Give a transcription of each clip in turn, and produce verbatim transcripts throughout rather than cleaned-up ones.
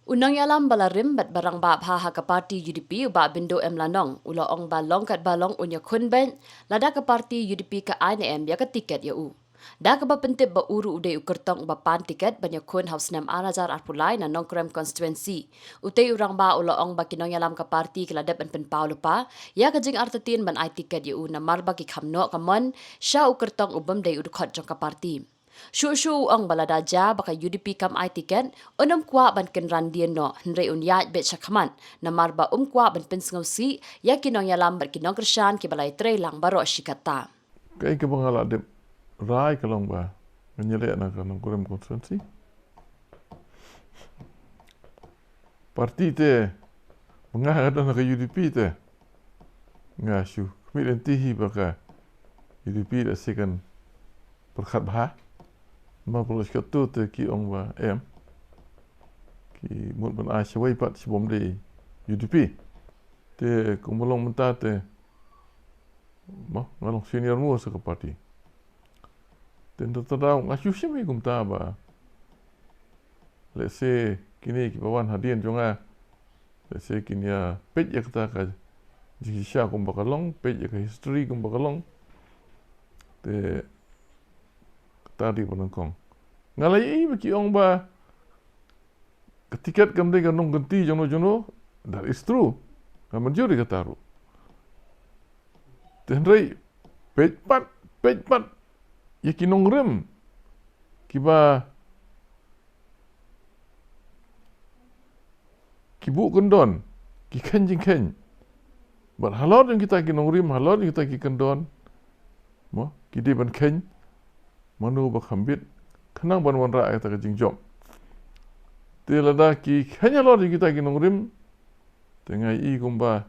U nongïalam ba la rim bad ba rangbah bha ha ka party U D P, u Bah Bindo M Lanong, u la ong ba long kat ba long un ïakhun beit lada ka party U D P ka ai ne em ïa ka tiket ïa u. Da kaba pyntip ba u ruh u dei u kyrtong uba pan tiket ban ïakhun ha u snem ar hajar arphew lai na Nongkrem constituency. Utei u rangbah u la ong ba ki nongïalam ka party ki la dep ban pynpaw lypa ïa ka jingartatien ban ai tiket ïa u namar ba ki kham noh ka mon sha u kyrtong u bym dei u dkhot jong ka party. Shuh shuh u ong ba lada jia ba ka U D P kam ai tiket, un ym kwah ban kynran dien noh, hynrei un ïaid beit shakhmat namar ba um kwah ban pynsngewsih ïa ki nongïalam bad ki nongkyrshan kiba la ïatrei lang baroh shi katta. Kaei kaba nga la dep rai ka long ba ngan ïaleh na ka Nongkrem constituency. Party te, ba nga nga don na ka U D P te, nga shu khmih lynti hi ba ka U D P da second pyrkhat bha. Ma pyrkhat tu te ki ong ba em, ki mut ban ai shawei pat shibym dei U D P. Te kumba long mynta te, ma nga long senior most ha ka party. Te nda ta daw nga shu shim hi kumta ba, let's say, kine kiba wan hadien jong nga, let's say, kin ïa peit ïa kata ka jingshisha kumba ka long, peit ïa ka history kumba ka long. Te kata dei ba nyngkong. Nga la ïohi ba ki ong ba ka tiket kam dei ka nongkynti jongno jongno, that is true. Nga mynjur ïa kata ruh. Te hynrei peit pat, peit pat ïa ki nongrim kiba ki buh kyndon, ki kheiñ jingkheiñ. Bad halor jong kita ki nongrim, halor jong kita ki kyndon, mo, ki dei ban kheiñ mano ba kham bit khnang ban wanrah ïa kata ka jingjop. Te lada ki kheiñ halor jong kita ki nongrim, te nga ïohi kumba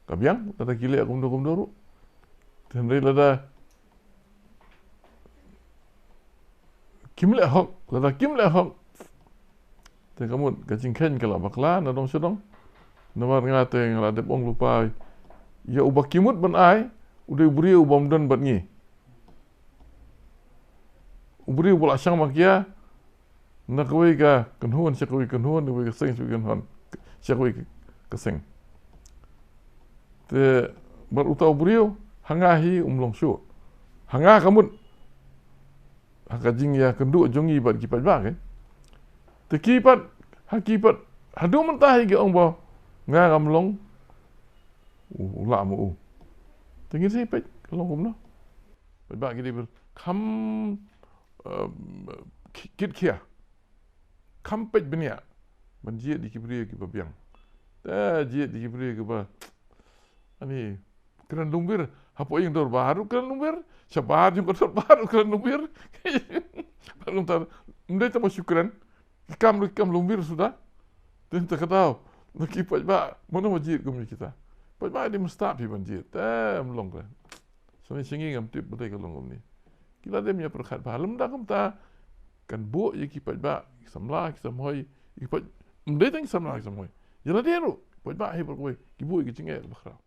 ka biang, lada ki leh kumno kumno ruh. Te hynrei lada kim leh hok, lada kim leh hok, te ka mut ka jingkheiñ ka la bakla na dong sha dong. Namar nga te nga la dep ong lypa ïa uba ki mut ban ai, u dei u briew ubym don bad ngi. U briew uba la shang makia na kawei ka kynhun sha kawei ka kynhun, na kawei ka seng sha kawei ka kynhun, sha kawei ka, ka seng. Te bad uta u briew ha nga hi um long shuh. Ha nga ka mut, ha ka jingïakynduh jong ngi bad ki paidbah, eh. Te ki pat, ha ki pat, haduh mynta hi ki ong ba nga ngam long u, u lah ma u. Te ngin sa peit ka long kumno. Paidbah ki dei ban kham, um, ki-, kit khia. Kham peit bniah ban jied ïa ki briew kiba biang. Te jied ïa ki briew kiba, ani, kren lyngbir, hapoh ïing dorbar ruh kren lyngbir, shabar jong ka dorbar ruh kren lyngbir. Bad kumta, ym dei tang ba shu kren, ki kam ruh ki kam lyngbir suda. Te hynta ka daw, na ki paidbah, mano ba jied kum ïa kita. Paidbah dei mynstad phi ban jied, te ym long ka. Sani sha ngi ngam tip balei ka long kumne. Ki la dem ïa pyrkhat bha lymda kumta, kan buh ïa ki paidbah, ki samla, ki samhoi, ki paid-, ym dei tang ki samla, ki samhoi. Ïa lade ruh, paidbah hi baroh kawei, ki buh ïa ki jingeh kaba khraw.